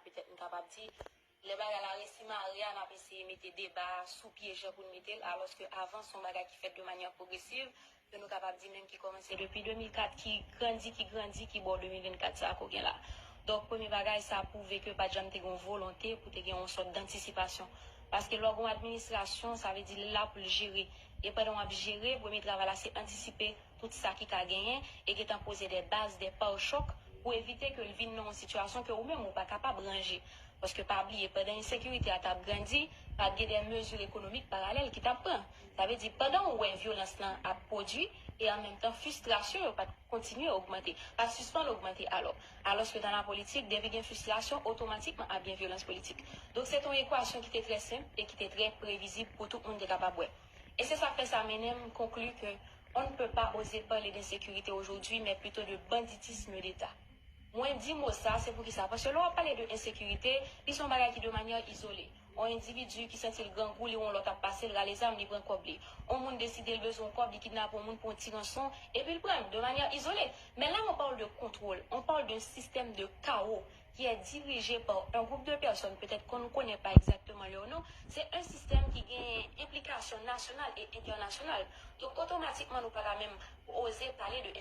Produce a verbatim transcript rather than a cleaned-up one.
Petèt m kapab di, lè bagay la resi mare a, n ap eseye mete deba sou pye jan pou n mete l, alòske avan, se yon bagay ki fèt de manyè pwogresiv, ke nou kapab di menm ki kòmanse depi de mil kat, ki grandi, ki grandi, ki bò de mil vennkat sa a ke w gen la. Donk, premye bagay, sa pwouve ke pa t janm te gen yon volonte pou te gen yon sòt dantisipasyon. Paske lè w gen yon administrasyon, sa vle di li la pou l jere. E pandan w ap jere, premye travay la se antisipe tout sa ki ka genyen e gentan poze de baz, de pare-choc pou evite ke l vin nan yon sitiyasyon ke ou menm ou pa kapab ranje. Paske pa bliye, pandan ensekirite a t ap grandi, pa t gen de mezi ekonomik paralèl ki t ap pran. Sa vle di, pandan ou wè vyolans lan ap pwodui e an menm tan fristrasyon yo pa t kontinye ogmante, pa t sispann ogmante alò. Alòske dan lapolitik, depi gen fristrasyon, otomatikman ap gen vyolans politik. Donk, se te yon ekwasyon ki te trè senp e ki te trè previzib pou tout moun te kapab wè. E se sa k fè sa mennen m konkli ke on ne peut pas oser parler d'insécurité aujourd'hui, mais plutôt de banditisme d'État. Mwen di mo sa, se poukisa? Paske lè w ap pale de ensekirite, li se yon bagay ki de manyè izole. On endividi ki santi l grangou, li wè yon lòt ap pase, l rale zam, li pran kòb li. On moun deside l bezwen yon kòb, li kidnape yon moun pou yon ti ranson, epi l pran l de manyè izole. Men la, on parle de contrôle, on parle d'un système de chaos qui est dirigé par un groupe de personnes, peut-être qu'on ne connaît pas exactement leur nom, c'est un système qui gagne implication nationale et internationale. Donc, automatiquement, nous pas la même oser parler de